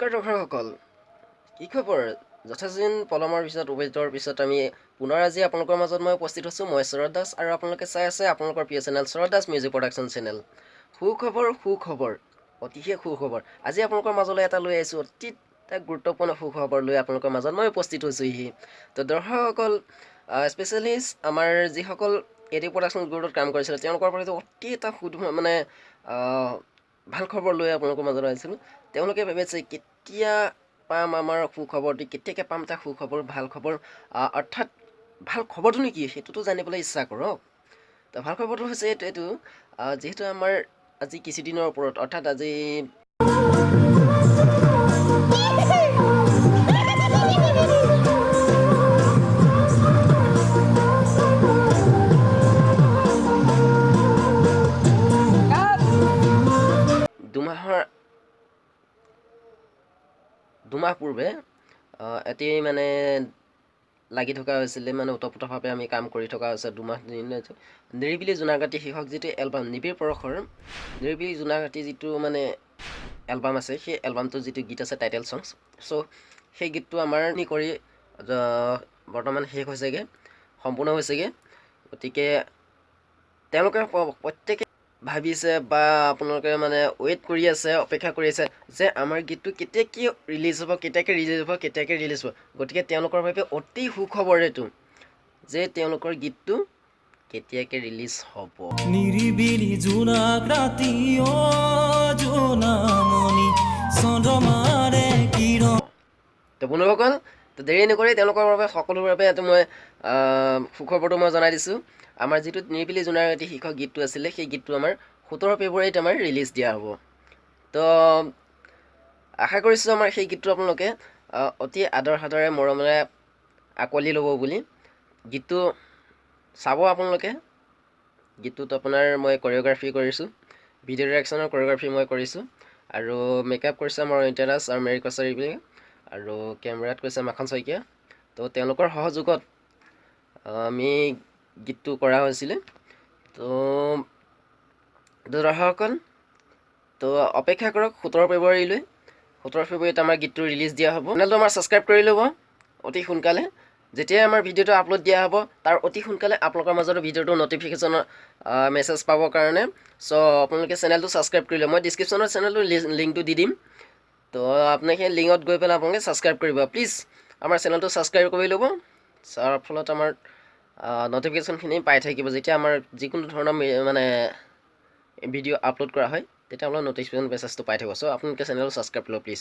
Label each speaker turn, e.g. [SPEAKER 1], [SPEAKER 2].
[SPEAKER 1] দৰ্শকসকল, কি খবৰ? যথেষ্ট পলমৰ পিছত, ৱেইটৰ পিছত আমি পুনৰ আজি আপোনালোকৰ মাজত মই উপস্থিত হৈছোঁ। মই শৰৎ দাস আৰু আপোনালোকে চাই আছে আপোনালোকৰ প্ৰিয় চেনেল শৰৎ দাস মিউজিক প্ৰডাকশ্যন চেনেল। সুখবৰ, সুখবৰ, অতিশয় সুখবৰ। আজি আপোনালোকৰ মাজলৈ এটা লৈ আহিছোঁ, অতি এটা গুৰুত্বপূৰ্ণ সুখবৰ লৈ আপোনালোকৰ মাজত মই উপস্থিত হৈছোঁহি। তো দৰ্শকসকল, স্পেচিয়েলি আমাৰ যিসকল এ ডি প্ৰডাকশ্যন গ্ৰুপত কাম কৰিছিলে, তেওঁলোকৰ পৰা অতি এটা মানে ভাল খবৰ লৈ আপোনালোকৰ মাজলৈ আহিছিলোঁ। তেওঁলোকে ভাবিছে কেতিয়া পাম আমাৰ সুখবৰটি, কেতিয়াকৈ পাম এটা সুখবৰ, ভাল খবৰ। অৰ্থাৎ ভাল খবৰটোনো কি, সেইটোতো জানিবলৈ ইচ্ছা কৰক। তো ভাল খবৰটো হৈছে এইটো, যিহেতু আমাৰ আজি কিছুদিনৰ ওপৰত, অৰ্থাৎ আজি 2 মাহ পূৰ্বে এটি মানে লাগি থকা হৈছিলে, মানে ওতপ্ৰোতভাৱে আমি কাম কৰি থকা হৈছে 2 মাহ দিন। নিৰিবিলি জোনাক ৰাতি শীৰ্ষক যিটো এলবাম, নিবিড় পৰশৰ নিৰিবিলি জোনাক ৰাতি যিটো মানে এলবাম আছে, সেই এলবামটোৰ যিটো গীত আছে, টাইটেল ছংছ, চ' সেই গীতটো আমাৰ কৰি বৰ্তমান শেষ হৈছেগৈ, সম্পূৰ্ণ হৈছেগৈ। গতিকে তেওঁলোকে প্ৰত্যেকে ভাবিছে বা আপোনালোকে মানে ৱেইট কৰি আছে, অপেক্ষা কৰি আছে যে আমাৰ গীতটো কেতিয়া কি ৰিলিজ হ'ব, কেতিয়াকৈ ৰিলিজ হ'ব, কেতিয়াকৈ ৰিলিজ হ'ব। গতিকে তেওঁলোকৰ বাবে অতি সুখবৰ এইটো যে তেওঁলোকৰ গীতটো কেতিয়াকৈ ৰিলিজ হ'ব।
[SPEAKER 2] নিৰিবিলি জোনাক ৰাতি, অ জোনামণি, চন্দ্ৰমাৰে কিৰণ।
[SPEAKER 1] তো বন্ধুসকল, তো দেৰি নকৰি তেওঁলোকৰ বাবে, সকলোৰে বাবে এইটো মই সুখবৰটো মই জনাই দিছোঁ। আমাৰ যিটো নিৰিবিলি জোনাক ৰাতি শীৰ্ষক গীতটো আছিলে, সেই গীতটো আমাৰ 17 ফেব্ৰুৱাৰীত আমাৰ ৰিলিজ দিয়া হ'ব। তো আশা কৰিছোঁ আমাৰ সেই গীতটো আপোনালোকে অতি আদৰ সাদৰে, মৰমেৰে আঁকোৱালি ল'ব বুলি। গীতটো চাব আপোনালোকে। গীতটোত আপোনাৰ মই কৰিঅ'গ্ৰাফি কৰিছোঁ, ভিডিঅ' ডিৰেকশ্যনৰ কৰিঅ'গ্ৰাফি মই কৰিছোঁ আৰু মেকআপ কৰিছে আমাৰ অনিতা দাস আৰু মেৰী কছাৰী বুলি আৰু কেমেৰাত কৰিছে মাখন শইকীয়া। তো তেওঁলোকৰ সহযোগত আমি গীতটো কৰা হৈছিলে। তো দৰ্শকসকল, তো অপেক্ষা কৰক 17 ফেব্ৰুৱাৰীলৈ। 17 ফেব্ৰুৱাৰীত আমাৰ গীতটো ৰিলিজ দিয়া হ'ব। চেনেলটো আমাৰ ছাবস্ক্ৰাইব কৰি ল'ব অতি সোনকালে। যেতিয়াই আমাৰ ভিডিঅ'টো আপলোড দিয়া হ'ব, তাৰ অতি সোনকালে আপোনালোকৰ মাজতো ভিডিঅ'টো ন'টিফিকেশ্যনৰ মেছেজ পাবৰ কাৰণে চ' আপোনালোকে চেনেলটো ছাবস্ক্ৰাইব কৰি ল'ব। মই ডিছক্ৰিপশ্যনত চেনেলটোৰ লিংকটো দি দিম। তো আপুনি সেই লিংকত গৈ পেলাই আপোনালোকে ছাবস্ক্ৰাইব কৰিব। প্লিজ আমাৰ চেনেলটো ছাবস্ক্ৰাইব কৰি ল'ব। তাৰ ফলত আমাৰ ন'টিফিকেশ্যনখিনি পাই থাকিব। যেতিয়া আমাৰ যিকোনো ধৰণৰ মানে ভিডিঅ' আপলোড কৰা হয়, তেতিয়া আপোনালোকে ন'টিফিকেশ্যন মেছেজটো পাই থাকিব। চ' আপোনালোকে চেনেলটো ছাবস্ক্ৰাইব কৰি ল'ব প্লিজ।